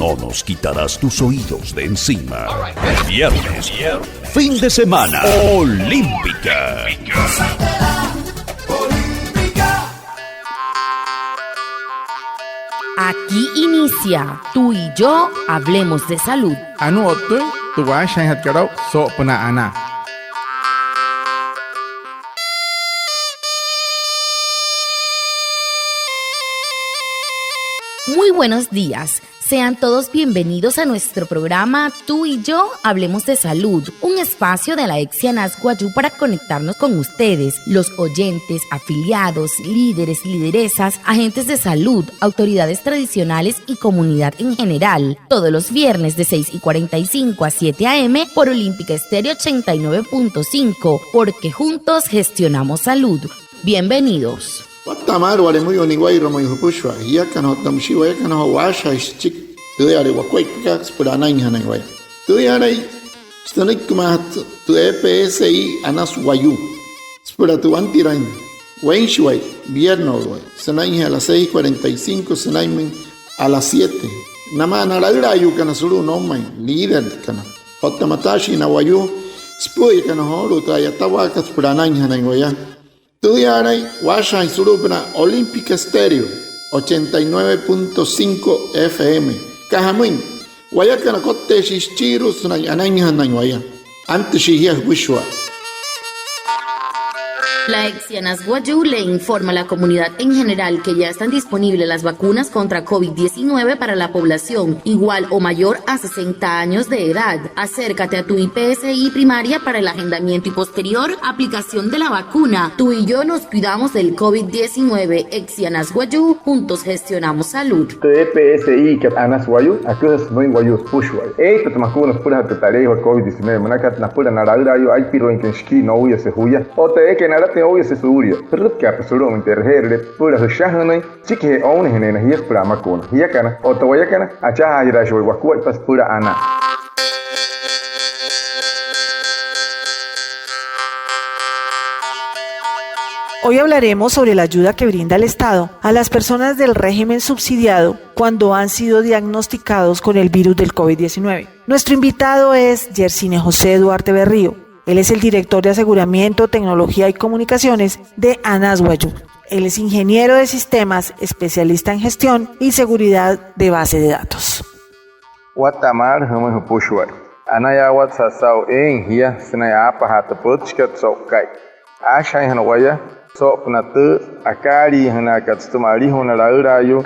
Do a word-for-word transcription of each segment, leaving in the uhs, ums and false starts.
No nos quitarás tus oídos de encima. Viernes, fin de semana, Olímpica. Aquí inicia Tú y yo hablemos de salud. Anuu o'ttüin tü waashajaainjatkat aa'u soo'opünaa anaa. Muy buenos días. Sean todos bienvenidos a nuestro programa Tú y yo hablemos de salud, un espacio de la EPSI Anas Wayuu para conectarnos con ustedes, los oyentes, afiliados, líderes, lideresas, agentes de salud, autoridades tradicionales y comunidad en general. Todos los viernes de seis y cuarenta y cinco a siete a. m. por Olímpica Estéreo ochenta y nueve punto cinco, porque juntos gestionamos salud. Bienvenidos. Watta'a maalü wale müyuu niwa'irua müin jüpüshua. Jiakana otta müshii wayakana joo, waashajaashi süchiki tüüyale wakuaippakat süpüla anainjanain waya. Tüüyalai sünüikimaajatü tü EPSI Anas Wayuu süpüla tü wantiraain weinshiwai vierno'uluwai sünainjee a las seis cuarenta y cinco sünainmüin a las siete. Namaa na laülaayuukana sulu'u noumain, líderkana otta mataashii na wayuu süpü'üyakana joolu'u tü a'yatawaakat süpüla anainjanain waya. Tüüyaalain waashajaain sulu'upünaa Olímpica Estéreo ochenta y nueve punto cinco FM. Aka jamüin, wayakana kotteeshii süchiirua sünain anainjanain waya. Antüshii jia jüpüshua. La EPSI Anas Wayuu le informa a la comunidad en general que ya están disponibles las vacunas contra COVID diecinueve para la población igual o mayor a sesenta años de edad. Acércate a tu IPSI primaria para el agendamiento y posterior aplicación de la vacuna. Tú y yo nos cuidamos del COVID diecinueve. EPSI Anas Wayuu, juntos gestionamos salud. Tü EPSIkat Anas Wayuu aküjasü müin wayuu süpüshua. Eeitpa tü makuuna süpülajatü tü taleeyajawaa COVID diecinueve münakat napüla na laülaayuu aipiruainkana shikii nouyase juya otta eekai nalatüin ouyase suulia. Jürütkaapa sulu'umüin tü e'reje'erüle süpüla jüshajünüin süchikijee ounajünüin jia süpüla amakuuna. Jiakana otta wayakana, achajaajiraashii waya wakuaippa süpüla anaa. Hoy hablaremos sobre la ayuda que brinda el Estado a las personas del régimen subsidiado cuando han sido diagnosticados con el virus del COVID diecinueve. Nuestro invitado es Yercine José Duarte Berrío. Él es el director de Aseguramiento, Tecnología y Comunicaciones de Anas Wayuu. Él es ingeniero de sistemas, especialista en gestión y seguridad de base de datos. Watta'a maalü jümüin jüpüshua. Anayaawatsü saa'u eein jia sünain aapajaa tü pütchikat so'uka'i. Aashajaainjana waya soo'opünaa tü akaaliijünaakat sütüma alijuna laülaayuu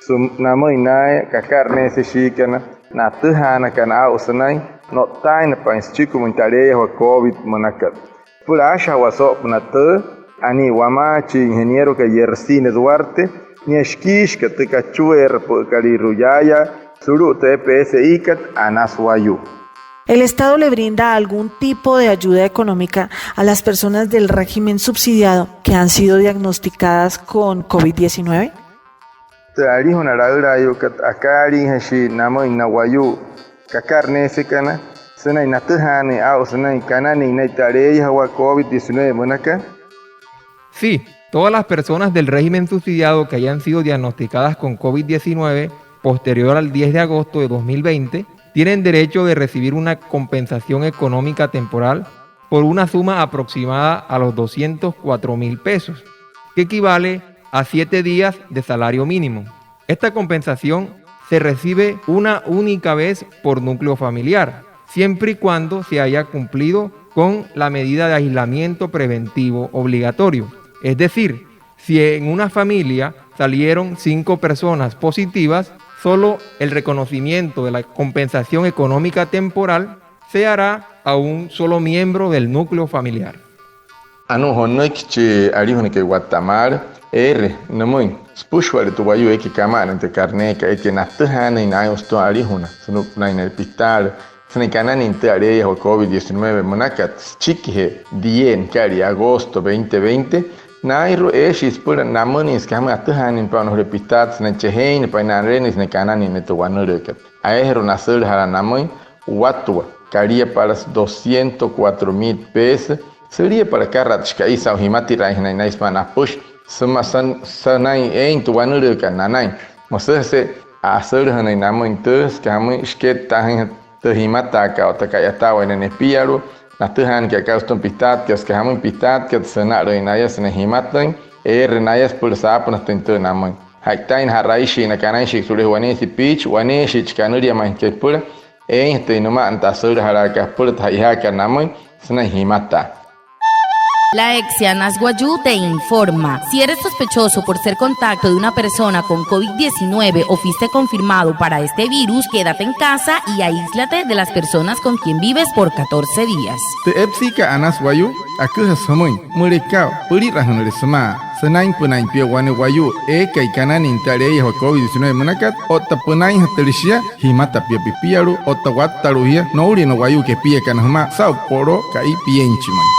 süm-, namüin naa'in kaka'ireeshiikana, na atüjaanakana aa'u sünain no'ttaainapain süchikumüin tü aleeyajawaa COVID münakat. Süpüla aashajawaa soo'opünaa tüü, anii wamaa chi ingenierokai Yercine Duarte, nia shikiishika tü kachueerapü'ükalüirua yaaya sulu'u tü EPSIkat Anas Wayuu. El Estado le brinda algún tipo de ayuda económica a las personas del régimen subsidiado que han sido diagnosticadas con COVID diecinueve. Tü alijuna laülaayuukat akaaliijüshii namüin na wayuu kaka'ireesekana sünain natüjaanüin aa'u sünain kananüin naya tü aleeyajawaa COVID diecinueve münaka. Sí, todas las personas del régimen subsidiado que hayan sido diagnosticadas con COVID diecinueve posterior al diez de agosto de dos mil veinte tienen derecho de recibir una compensación económica temporal por una suma aproximada a los doscientos cuatro mil pesos, que equivale a siete días de salario mínimo. Esta compensación se recibe una única vez por núcleo familiar, siempre y cuando se haya cumplido con la medida de aislamiento preventivo obligatorio. Es decir, si en una familia salieron cinco personas positivas, solo el reconocimiento de la compensación económica temporal se hará a un solo miembro del núcleo familiar. Anuu joo nünüiki chi alijunakai watta maalü, eere nümüin süpüshua'ale tü wayuu eekai kama'anain tü carneekat eekai natüjaanüin naa'in sütüma alijuna sünain ne'e pitaalü sünain kananüin tü aleeyajawaa COVID diecinueve münakat süchikijee diez nükalia agosto veinte veinte. Naa'inru'u eeshii süpüla namünüin süka jamüin atüjaanüinpa'a wane julia pitaat sünain chejeeinapain na'reerüin sünain kananüin naya tü wanülüükat. Ayeejerua nasülajaala namüin, watua kaliapalasü doscientos cuatro mil pesos. Süliapala akaratshi ka'i saa'u jimatiraainjanain naya sümaa napüshi sümaa sünain eein tü wanülüükat nanain. Müsüjese asülajünüin namüin tü, süka jamüin, shikettaajüin tü jimataakat otta ka'yataawain na nepialu'u, natüjaanüin aka sütüma pitaatkat, süka jamüin pitaatkat, sünalüin naya sünain jimatüin, eere naya süpüla saapünüjatüin tü namüin. Ja'itaina ja'raishii na kanainshii su'leje waneesia piichi, waneeshii chi kanüliamainkai süpüla eeinjatüin nüma'ana tü asülajalaakat süpüla tü ja'ijaakat namüin sünain jimataa. La EPSI Anas Wayuu te informa. Si eres sospechoso por ser contacto de una persona con covid diecinueve o fuiste confirmado para este virus, quédate en casa y aíslate de las personas con quien vives por catorce días. Tü EPSIkat Anas Wayuu aküjasü jümüin müleka pülirajünüle sümaa sünainpünaain pia wane wayuu eekai kananüin tü aleeyajawaa covid diecinueve münakat otta pünainjatüle shia jimata pia pipialu'u otta wattalu'u jia noulia na wayuu kepiakana jümaa saa'u po'loo ka'i pienchimüin.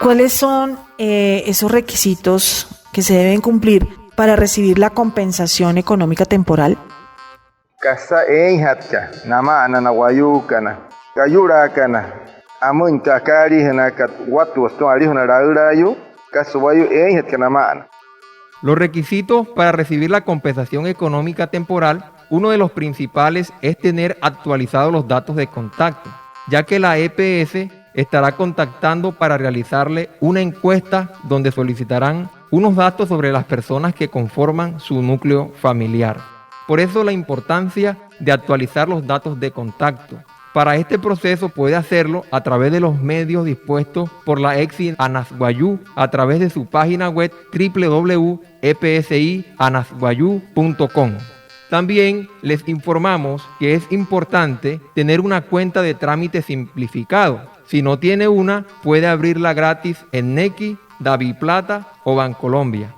¿Cuáles son, eh, esos requisitos que se deben cumplir para recibir la compensación económica temporal? Kasa eeinjatka nama'ana na wayuukana, kayu'laakana, amüin tü akaaliijünaakat watua sütüma alijuna laülaayuu, kasa wayuu eeinjatka nama'ana. Los requisitos para recibir la compensación económica temporal, uno de los principales es tener actualizados los datos de contacto, ya que la EPS estará contactando para realizarle una encuesta donde solicitarán unos datos sobre las personas que conforman su núcleo familiar. Por eso la importancia de actualizar los datos de contacto. Para este proceso puede hacerlo a través de los medios dispuestos por la EPSI Anas Wayuu a través de su página web w w w punto e p s i anas wayuu punto com. También les informamos que es importante tener una cuenta de trámite simplificado. Si no tiene una, puede abrirla gratis en Nequi, DaviPlata o Bancolombia.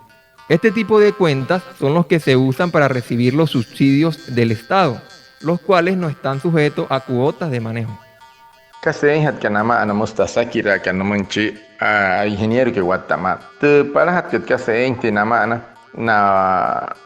Este tipo de cuentas son los que se usan para recibir los subsidios del Estado, los cuales no están sujetos a cuotas de manejo. Kasa eeinjatka nama'ana, müsü tü asakiraakat nümüin chi, a, ingenierokai watta'a maalü. Tü palajatkat kasa eeinjatüin nama'ana, na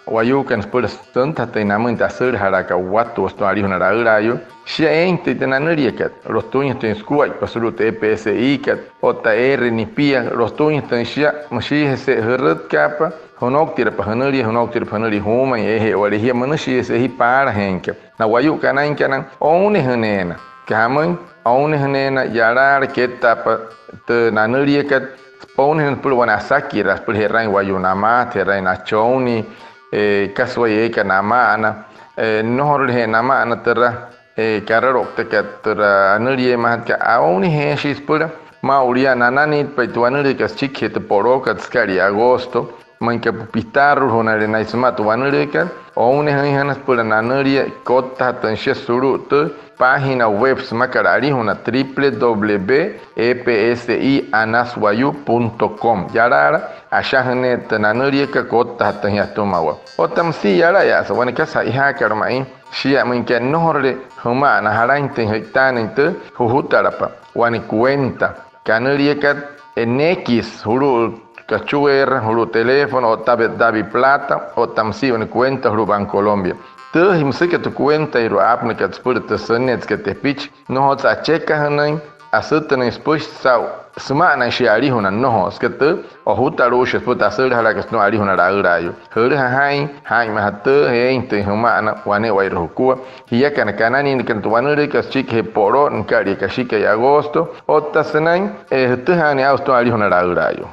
wayuukana süpüla süntajatüin namüin tü asülajalaakat watua sütüma alijuna laülaayuu, shia eeinjatüin tü nanüliakat, lotüinjatüin sukuaippa sulu'u tü EPSIkat, otta eere nipia, lotüinjatüin shia, müshiijese jürütkaapa, jünouktirapa jünülia, jünouktirapa jünülia juumain, eeje'ewale jia, münüshiijese jia paalajeeinka. Na wayuu kanainkana, ounejüneena, süka jamüin, ounejüneena yalaala kettaapa tü nanüliakat, süpounejüneena süpüla wane asakiraa, süpüla je'rain wayuu namaa, je'rain nachonnii, e, kasa wayuu eekat nama'ana, e, nnojorule je nama'ana türa, e, karalouktakat türa anülieemajatkat, ounejeeshii süpüla, maa'ulu yaa nananiitpain tü wanülüükat süchikijee tü po'lookat sükalia agosto, müinka pitaarulujunale naya sümaa tü wanülüükat, ounejüinjana süpüla nanülia kottajatüin shia sulu'u tü página web sümakat alijuna, triple w punto e p s i anas wayuu punto com. Yalaala, ashajüneerü tü nanüliakat kottajatüin jia atümawaa. Otta müsia yalaya'asa wane kasa ja'ijaakat ma'i, shia müinka nnojorule jüma'ana jalainjatüin jü'itaanüin tü, jujutalapa wane cuenta kanüliakat, e, Nequi sulu'u kachueera, sulu'u teléfono, otta DaviPlata, otta müsia wane cuenta sulu'u Bancolombia. Tüü müsü aka tü cuentairua aapünakat süpüla tü sünneetsükat tepichi, nnojotsü achekajünüin, asütünüin süpüshi saa'u süma'anain shia alijuna, nnojo, süka tü ojutaluusü shia süpüla tü asülajalaakat sütüma alijuna laülaayuu. Jülüja jaa'in, jaa'inmaja tüü, eeinjatüin jüma'ana wane'ewai jukua jiakana kananiinakana tü wanülüükat süchikijee po'loo nükalia kashikai agosto, otta sünain, e, jütüjaanüin aa'u sütüma alijuna laülaayuu.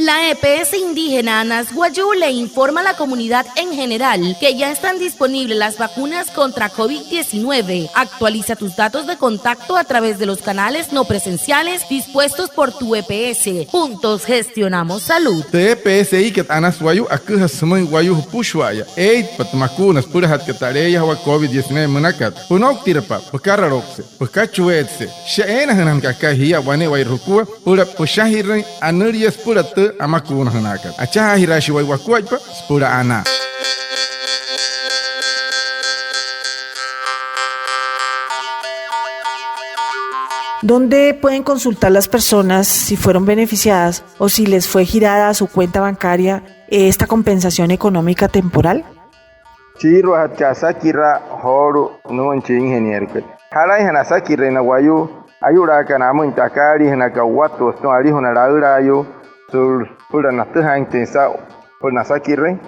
La EPS indígena Anas Wayuu le informa a la comunidad en general que ya están disponibles las vacunas contra covid diecinueve. Actualiza tus datos de contacto a través de los canales no presenciales dispuestos por tu EPS. Juntos gestionamos salud. Tü EPSIkat Anas Wayuu aküjasü sümüin wayuu jüpüshua'aya eeitpa tü makuuna süpülajatkat tü aleeyajawaa covid diecinueve münakat. Pünouktirapa, pükaraloukse, pükachueetse, shia eenajünajanakat aka jia wane'ewai jukua süpüla püshajirüin anülia süpüla tü amakuunajünaakat. Achajaajiraashii waya wakuaippa süpüla anaa. ¿Dónde pueden consultar las personas si fueron beneficiadas o si les fue girada a su cuenta bancaria, eh, esta compensación económica temporal? Chiiruajatü asakiraa joolu'u nümüin chi ingenierokai. Jalainjana asakirüin na wayuu ayu'laakana amüin tü akaaliijünakat watu'u sütüma alijuna laülaayuu, sulu'u süpüla natüjaainjatüin saa'u süpüla nasakirüin.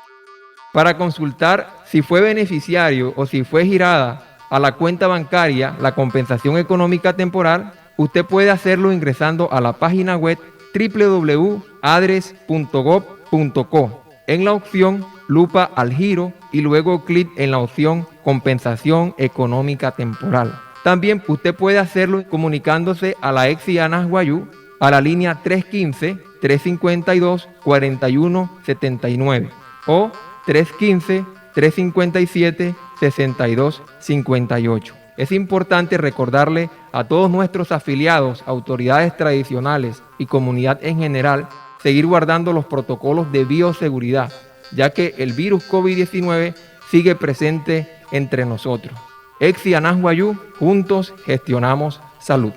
Para consultar si fue beneficiario o si fue girada a la cuenta bancaria la compensación económica temporal, usted puede hacerlo ingresando a la página web w w w adres punto gov punto co en la opción Lupa al Giro y luego clic en la opción Compensación Económica Temporal. También usted puede hacerlo comunicándose a la EPSI Anas Wayuu a la línea tres quince, tres cincuenta y dos, cuarenta y uno setenta y nueve o tres quince, tres cincuenta y siete, sesenta y dos cincuenta y ocho. Es importante recordarle a todos nuestros afiliados, autoridades tradicionales y comunidad en general seguir guardando los protocolos de bioseguridad, ya que el virus covid diecinueve sigue presente entre nosotros. EPSI Anas Wayuu, juntos gestionamos salud.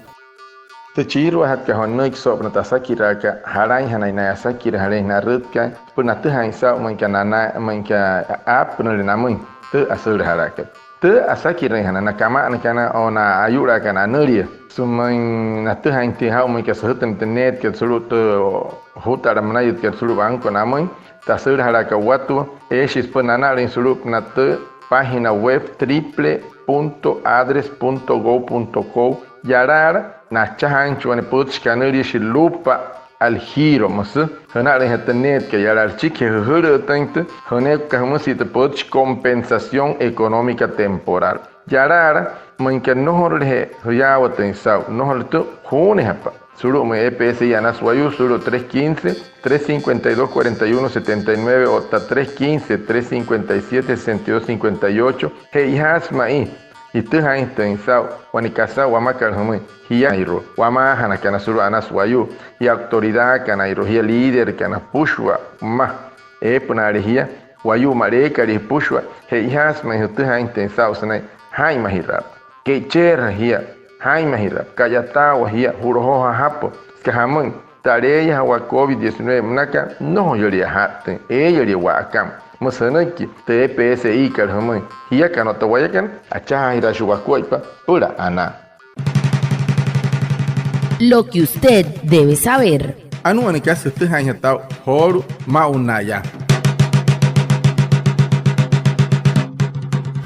Tü chiiruajatka joo nünüiki soo'opünaa tü asakiraakat, jalainjanain naya asakirüinjanain narütkain süpüla natüjaain saa'u müin aka nanaa, müin aka aapünüle namüin tü asülajalaakat. Tü asakirüinjana na kama'anakana o na ayu'laakana anülia sümüin natüjaainjatüin jaa'u müin aka süjütüin tü neetkat sulu'u tü ojutala münayütkat sulu'u banco namüin, tü asülajalaakat watu'u, eeshii süpüla nanalüin sulu'upünaa tü página web w w w punto adres punto gov punto co yalaala nachajaainjachi wane pütchikat anülia shia Lupa al Giro müsü. Jünalüinjatü tü neetkat yalaala, achukije'e jüjülü'ütüin tü jüneekukat jümüsü tü pütchi compensación económica temporal. Yalaala, müin aka nnojorule jüyaawatüin saa'u, nnojorule tü, juunejapa sulu'umüin EPSI Anas Wayuu sulu'u tres quince, tres cincuenta y dos, cuarenta y uno setenta y nueve otta tres quince, tres cincuenta y siete, sesenta y dos cincuenta y ocho. Che'ojaasü ma'i jütüjaainjatüin saa'u wane kasa wamakat jümüin jiakanairua wamaajanakana sulu'u Anas Wayuu, jia autoridadkanairua, jia líderkana jüpüshua mma eepünaale jia, wayuu maleekalee jüpüshua. Che'ojaasü ma'i jütüjaainjatüin saa'u sünain jaa'inmajiraapa, ke'icheerüja jia, jaa'inmajiraapa, ka'yataawa jia, ju'lojoo jajapü, süka jamüin, tü aleeyajawaa covid diecinueve münakat, nnojoyülia aja'ttüin, eeyülia wa'akamü. Müsü jünüiki tü EPSIkat jümüin, jiakana otta wayakana, achajaajiraashii wakuaippa süpüla anaa. Lo que usted debe saber. Anuu wane kasa jütüjaainjatü aa'u joolu'u maa'ulu yaa.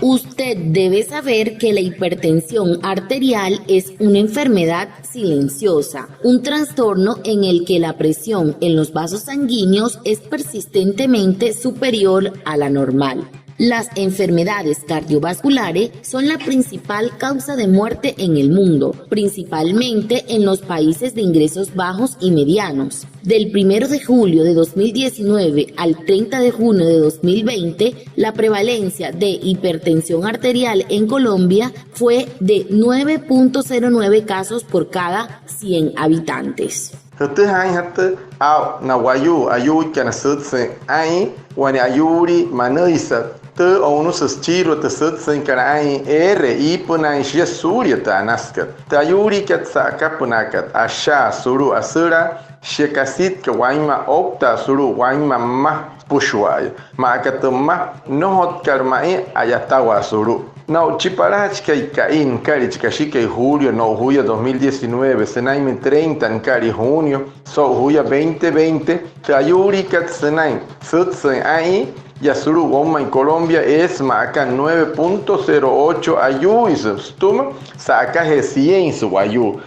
Usted debe saber que la hipertensión arterial es una enfermedad silenciosa, un trastorno en el que la presión en los vasos sanguíneos es persistentemente superior a la normal. Las enfermedades cardiovasculares son la principal causa de muerte en el mundo, principalmente en los países de ingresos bajos y medianos. Del primero de julio de dos mil diecinueve al treinta de junio de dos mil veinte, la prevalencia de hipertensión arterial en Colombia fue de nueve punto cero nueve casos por cada cien habitantes. Jütüjaainjatü aa'u na wayuu ayuuikana sütsüin aa'in, wane ayuulii manüisa tü o'unüsü süchiirua tü sütsüinkat aa'in eere iipünaain shia suulia tü anasükat. Tü ayuuliikat sa'akapünaakat, ashaa sulu'u asülaa, shia kasitka wainma ouktaa sulu'u wainma mma süpüshua'aya. Maa aka tü mma nnojotkat ma'i a'yatawaa sulu'u. No'u chi palajachikai ka'i nüka'lia chi kashikai julio no'u juya dos mil diecinueve sünainmüin treinta nüka'lia junio so'u juya veinte veinte, tü ayuuliikat sünain sütsüin aa'in yaa sulu'u woumain Colombia, eesü maa aka nueve punto cero ocho ayuuisü sütüma sa'akajee cienesü wayuu.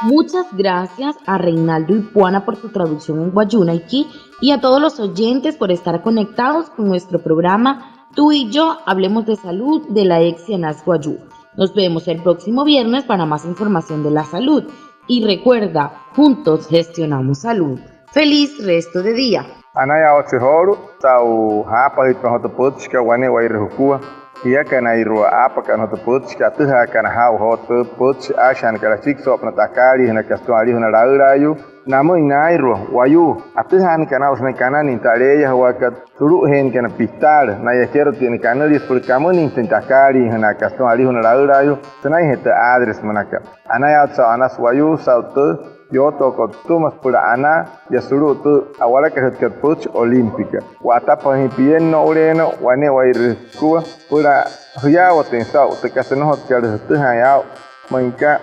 Muchas gracias a Reinaldo Ipuana por su traducción en wayuunaiki y a todos los oyentes por estar conectados con nuestro programa Tú y yo hablemos de salud de la EPSI Anas Wayuu. Nos vemos el próximo viernes para más información de la salud. Y recuerda, juntos gestionamos salud. Feliz resto de día. Anayaawatse joolu'u saa'u jaapajüitpain joo tü pütchikat wane'ewai jukua jiakanairua aapakana joo tü pütchikat atüjaakana jaa'u joo tü pütchi aashajaakat achiki soo'opünaa tü akaaliijünakat sütüma alijuna laülaayuu. namüin naairua wayuu atüjaanakana aa'u sünain kananüin tü aleeyajawaakat, sulu'ujeenakana pitaalü naya ekerotia na kanüliasü süpüla kamünüinjatüin tü akaaliijünaakat sütüma alijuna laülaayuu sünainjee tü aadres münaka. Anayaawatse saa'u anasü wayuu saa'u tü yootookot sütüma süpüla anaa yaa sulu'u tü a'walakajütkat pütchi olímpica. Wa'atapajüin pienno'uleena wane'ewai sükua süpüla jüyaawatüin saa'u tü kasa nnojotkat jütüjaain aa'u, müin aka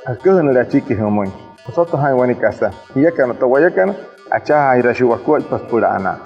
jüküjünüle achiki jümüin. Jüsotujaain wane kasa, jiakana otta wayakana, achajaajiraashii wakuaippa süpüla anaa.